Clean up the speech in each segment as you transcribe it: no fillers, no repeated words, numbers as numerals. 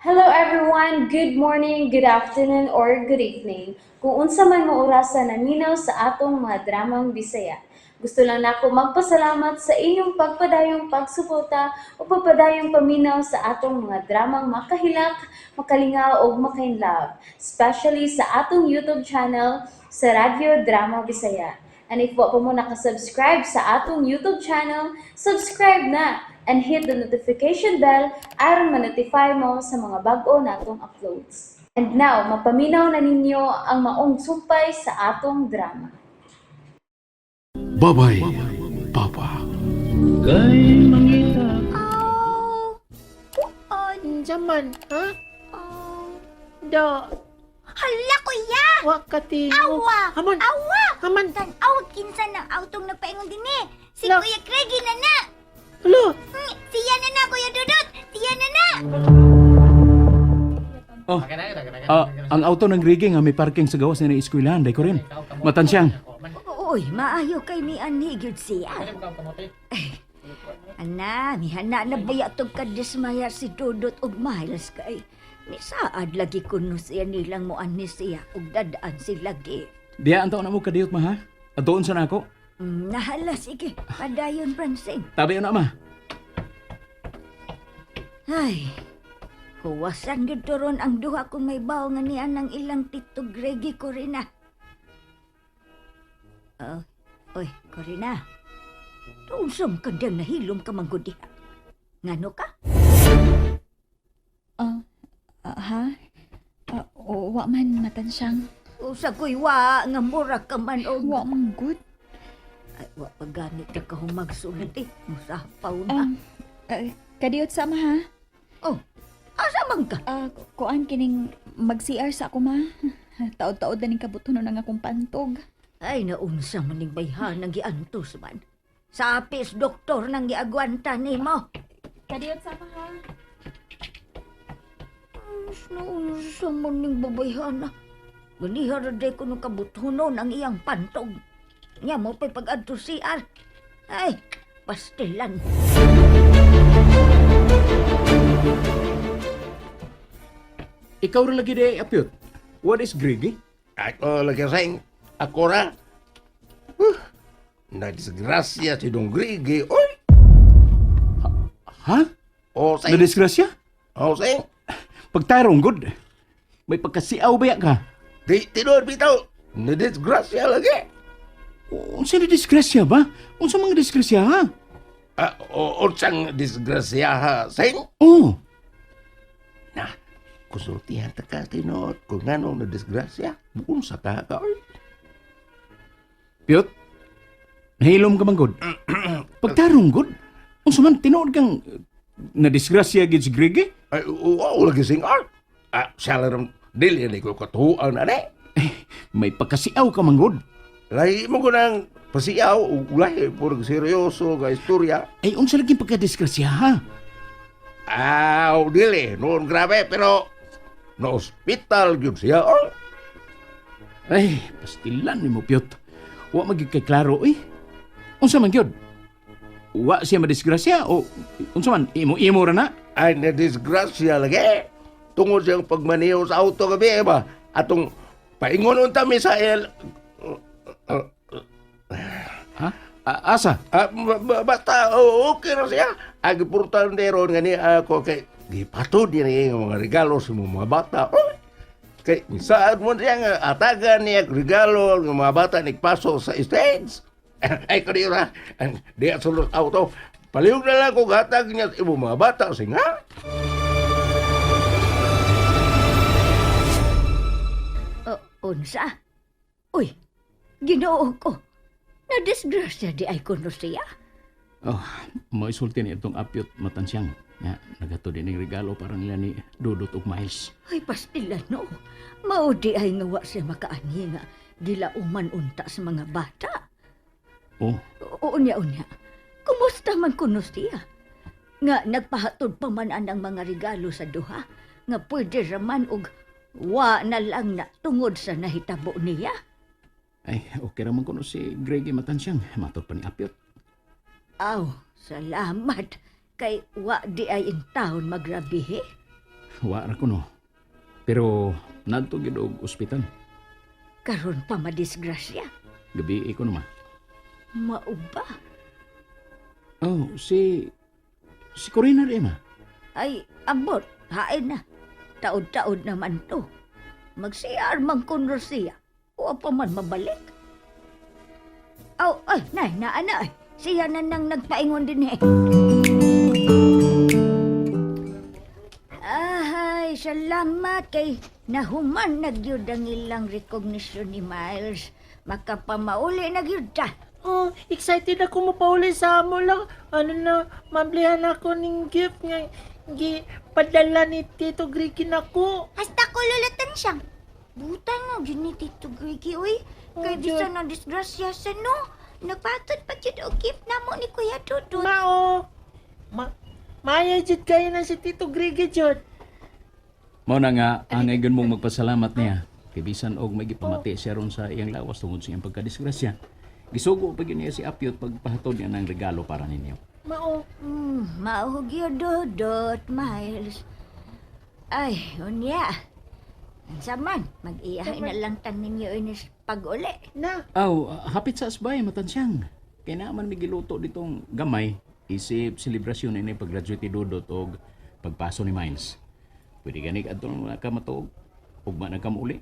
Hello everyone! Good morning, good afternoon, or good evening. Kung unsa man mo orasa naminaw sa atong mga dramang Bisaya. Gusto lang nako magpasalamat sa inyong pagpadayong pagsuporta o pagpadayong paminaw sa atong mga dramang makahilak, makalingaw ug makainlove, especially sa atong YouTube channel sa Radyo Drama Bisaya. And if wa pa mo nakasubscribe sa atong YouTube channel, subscribe na and hit the notification bell aron ma-notify mo sa mga bag-o natong uploads. And now, mapaminaw na ninyo ang maong sumpay sa atong drama. Babay, Papa. Kay mangita. Oh. Unsa man, ha? Oh. Da, Hala, kuya! wa ka tingo. Awa! Haman, Awa! haman. Tan-aw kinsa ng autong nagpaingon din eh. Si La. Kuya Craigie na na! Hala, Siya na na, Kuya Dudut! Siya na na! Oh, ang auto ng Grigi nga may parking sa gawas na eskwelahan, day ko rin. Matansyang. Uy, maayo kay mi ani gyud siya. Ay, ana, mihana na baya tog kadismaya si Dudot og Miles kay misaad lagi kuno siya nilang moani siya og dadaan sila gi. Diya ang taon na mo kadiyot ma ha? At doon sa nako. Nahala sige, padayon Francine. Tabi na ma. Ay, huwasan gyud to ron ang duha kung may bawo nga niya ng ilang tito Greggy Corina. Oh, oy, Corina. Tunsam ka diyang nahilom ka manggod diha. Ngano ka? Ah, ha? Wa man matansyang. Usa ko'y wa nga mura ka man og... Wa man good. Ay, wa pa ganit ka kahumagsulti. Musapaw na. Kadiyot sa ma ha. Oh, asa man ka? Kuan kining mag-CR sa ako ma. Taod-taod na ning kabutonon ang akong pantog. Ay, naunsa man ning bayhan ang giantos man. Sa apis doktor nang giagwanta nimo. Kadiyot sa ma ha. Mas naunsa man ning babayhana. Ganiha ra day ko nung kabutunon ang iyang pantog. Nya mo pa'y pag-adto CR. Ay, pastilan. Ikaw rin lagi day, Apyot. What is Grigi? Ako lagi sing. Ako ra. Na disgrasya si Dong Grigi. Oy! Ha? O sing. Nadisgrasya? O sing. Pagtarong good. May pagkasiaw ba ka? Di tinuod bitaw. Na disgrasya lagi. Unsa na disgrasya ba? Unsa mga disgrasya ha? Ah, o unsang disgrasya ha, sing? Oh, Na, konsultihan ta ka tinuod kung ngano na disgrasya. Unsa ka ka oy? Piyot. Nahilom ka man good. Pagtarong good. Unsa man tinuod kang nadisgrasya gid si Grigi? Ay, o lagi sing ah. Ah, siya lang dili ni ko katuan ani. May pagkasiaw ka man good. Lahi mo ko nang pasiyaw, ulahi, puro seryoso nga istorya. Ay, unsa lagi pagkadisgrasya ha? Aw, dili. Noon grabe, pero no hospital gyud siya. Oh. Ay, pastilan ni mo, Piyot. Wa magig kay klaro, eh. Unsa man gyud? Wa siya madisgrasya o unsa man imo-imo ra na? Ay, na disgrasya lagi. Tungod siyang pagmaniho sa auto gabi, eh, ba? Atong paingon unta mi sa el... Ha? Asa? Ah, basta, oh, okay ra siya. Ang importante ron nga ni ako kay gipatod niya niya ang mga regalo sa mga bata. Oh, kay saan mo siya nga atagan niya ang regalo ng mga bata nagpaso sa stage. Ay, kani ra. Ang di sulod auto. Palihog na lang kung hatag niya sa imong mga bata. Singa. Oh, unsa? Uy, ginoo ko. Na-disgrasya di ay kuno siya. Oh, maisulti ni itong Apyot matansyang. Nga, nagato din ng regalo para nila ni Dudot ug Miles. Ay, pastilan no. Mao di ay nga wa siya makaanhi nga gilauman unta sa mga bata. Oh, Unya, unya. Kumusta man kuno siya? Nga nagpahatod pa man anang mga regalo sa duha. Nga pwede raman og wa na lang na tungod sa nahitabo niya. Ay, okay ra man kuno si Greggy matansyang. Matod pa ni Apyot. Aw, salamat. Kay wa di ay in taon magrabihe. Wa ra ko no. Pero nadto gyud og ospital. Karon pa madisgrasya. Gabi ko naman. Mauba. Oh, si Corina rin ma. Ay, abot. Hain na. Taod-taod naman to. Mag-CR man kuno siya. Wa pa man mabalik. Aw, ay, nay, naa na. Ay. Siya na nang nagpaingon din eh. Ahay, salamat kay nahuman na gyud ang ilang recognition ni Miles. Makapamauli na gyud ta. Oh, excited ako mapauli sa amo lang. Ano na, mablihan ako ning gift nga gi padala ni Tito Grigi nako. Hasta ko lulatan siya. Butang nga gyud ni Tito Grigi uy. Kay Oh, bisan na disgrasya sa no. Nagpatod pa gyud og gift namo ni Kuya Dudut. Mao. Ma Maya jud kayo na si Tito Grigi jud. Mao na nga angay gyud mong magpasalamat niya. Kay bisan og may gipamati siya ron sa iyang lawas tungod sa iyang pagkadisgrasya. Gisugo pa gyud niya si Apyot pagpahatod niya ng regalo para ninyo. Mao. Mao gyud Dudut, Miles. Ay, unya. Unsa man, mag-iyahay na lang tan ninyo inis pag-uli. Na. Aw, hapit sa asbay matansyang. Kay naa man may giluto ditong gamay isip selebrasyon ini pag-graduate ni Dudot og pagpaso ni Miles. Pwede gani adto na ka matuog. Ugma na ka muuli.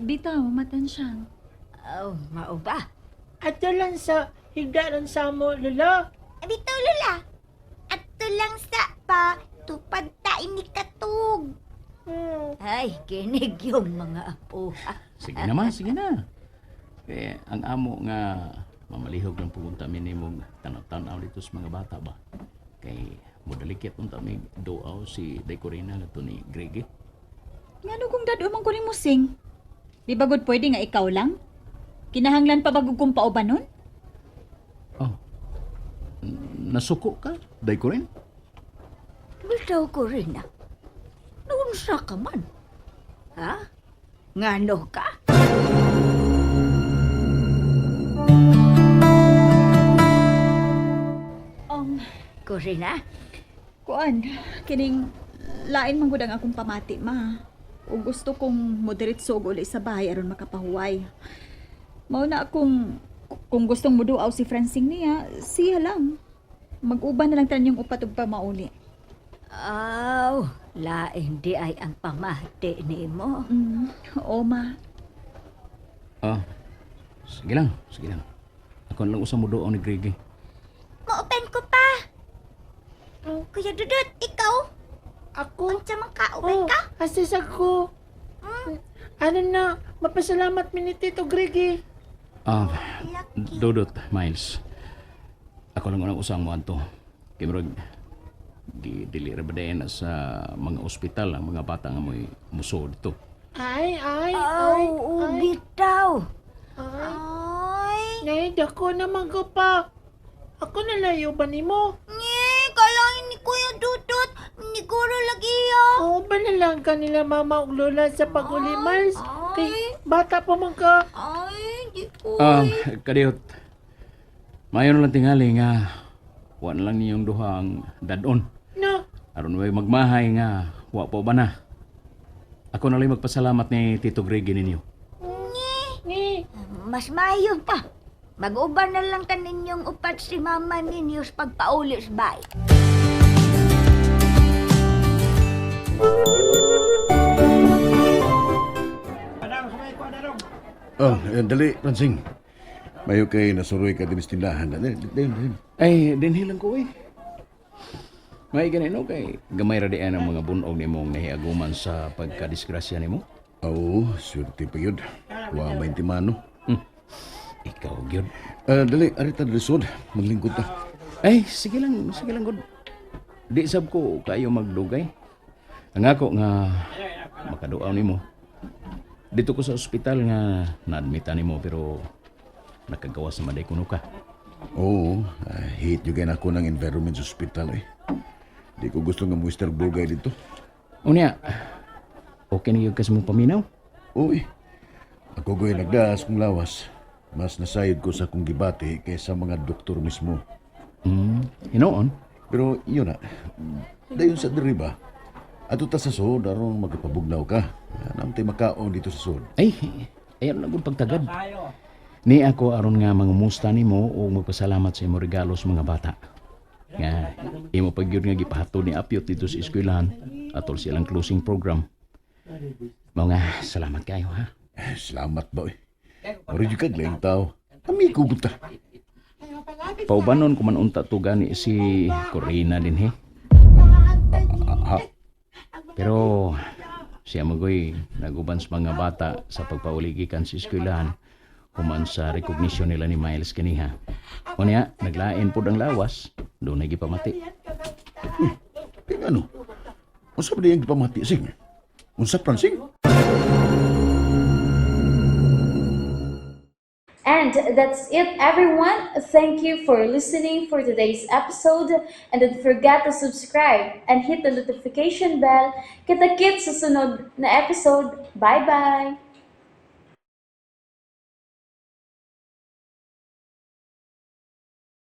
Bitaw, matansyang. Aw, mao ba? Ato lang sa higda ron sa amo, Lola. Bitaw lula. Adto lang sa pa tupad ta ini katug. Ay, kinig yung mga apo. Sige na ma, sige na. Kaya ang amo nga mamalihog lang pupunta mi nimong tanaw-tanaw dito sa mga bata ba. Kay modalikit unta mi duaw si Decorina nga to ni Greg. Ngano kung dado man ko ni Musing? Di ba gud pwede nga ikaw lang? Kinahanglan pa ba gud kong pauban nun? Oh. Nasuko ka, Decorin? Bitaw ko rin ah. Noon sa ka man. Ha? Ngano ka? Corina? Kuan, kining lain man gud ang akong pamati ma. O gusto kong moderitso og uli sa bahay aron makapahuway. Mao na akong kung gustong muduaw si Francine niya, siya lang. Mag-uban na lang tanan yung upat ug pamauli. Aw, lain di ay ang pamati nimo. Oo ma. Ah. Sige lang, sige lang. Ako na lang usang mo duaw ni Greg. Mo-open ko pa. Kuya Dudut, ikaw? Ako. Unsa man ka? Open Oh, ka? asis ako. Ano na, mapasalamat mi ni Tito Grigi. Ah, Lucky. Dudot, Miles. Ako lang unang usang mo anto. Kay murag di dili ra ba dayon na sa mga ospital ang mga bata nga mo'y muso dito. Ay, ay, Aw, ay, oh, ay, bitaw. ay. Ay. Nay, dako naman ko pa. Ako nalayo ba nimo? Nye, kalain ni Kuya Dudut. Niguro lagi ya. Oo ba na lang kanila mama ug lola sa pag-uli, Miles? Kay Ay. bata pa man ka. Ay, di ko. Ah, kadiyot. Mayo na lang tingali nga wa na lang ninyong duha ang dadon. No. Aron way magmahay nga wa pa ba na. Ako na lang magpasalamat ni Tito Greg ninyo. Ni, Mas maayo pa. Mag-uban na lang ta ninyong upat si mama ninyo sa pagpauli sa bahay. Oh, dali, Francing. Mayo kay nasuroy ka din sa tindahan. Dali, dali, dali. Ay, dinhi lang ko eh. May ganino kay gamay ra di ang mga bunog nimong nahiaguman sa pagkadisgrasya nimo. Oo, swerte pa yun. Wa may timano. Ikaw gyud. Dali, arita lisod. Maglingkod ta. Ay, sige lang gud. Di sab ko kayo magdugay. Ang ako nga makaduaw nimo. Dito ko sa ospital nga naadmitan nimo pero nakagawas naman day kuno ka. Oo, hate yung ako ng environment sa ospital eh. Di ko gusto nga muistar bugay dito. Unya, okay na gyud ka sa mong paminaw? Uy, ako go'y nagdaas kong lawas. Mas nasayod ko sa akong gibati kaysa mga doktor mismo. Hinoon. Pero yun na, dayon sa diri ba, Ato ta sa sud aron magpabugnaw ka. Namtay makaon dito sa sud. Ay, ayaw na gud pagtagad. Ni ako aron nga mangumusta nimo ug magpasalamat sa imo regalo sa mga bata. Nga imo pag gyud nga gipahatod ni Apyot dito sa eskwelahan atol silang closing program. Mao nga salamat kayo ha. Eh, salamat ba oy. Mura jud kag laing tao. Amigo gud ta. Paubanon ko man unta to gani si Corina din he. Ha? Pero siya magoy naguban sa mga bata sa pagpauli gikan sa eskwelahan human sa recognition nila ni Miles kaniha. Unya, naglain pud ang lawas, doon na gipamati. Kaya ano? Unsa ba diyang gipamati sing? Unsa pransing? And that's it, everyone. Thank you for listening for today's episode. And don't forget to subscribe and hit the notification bell. Kita-kits sa sunod na episode. Bye-bye!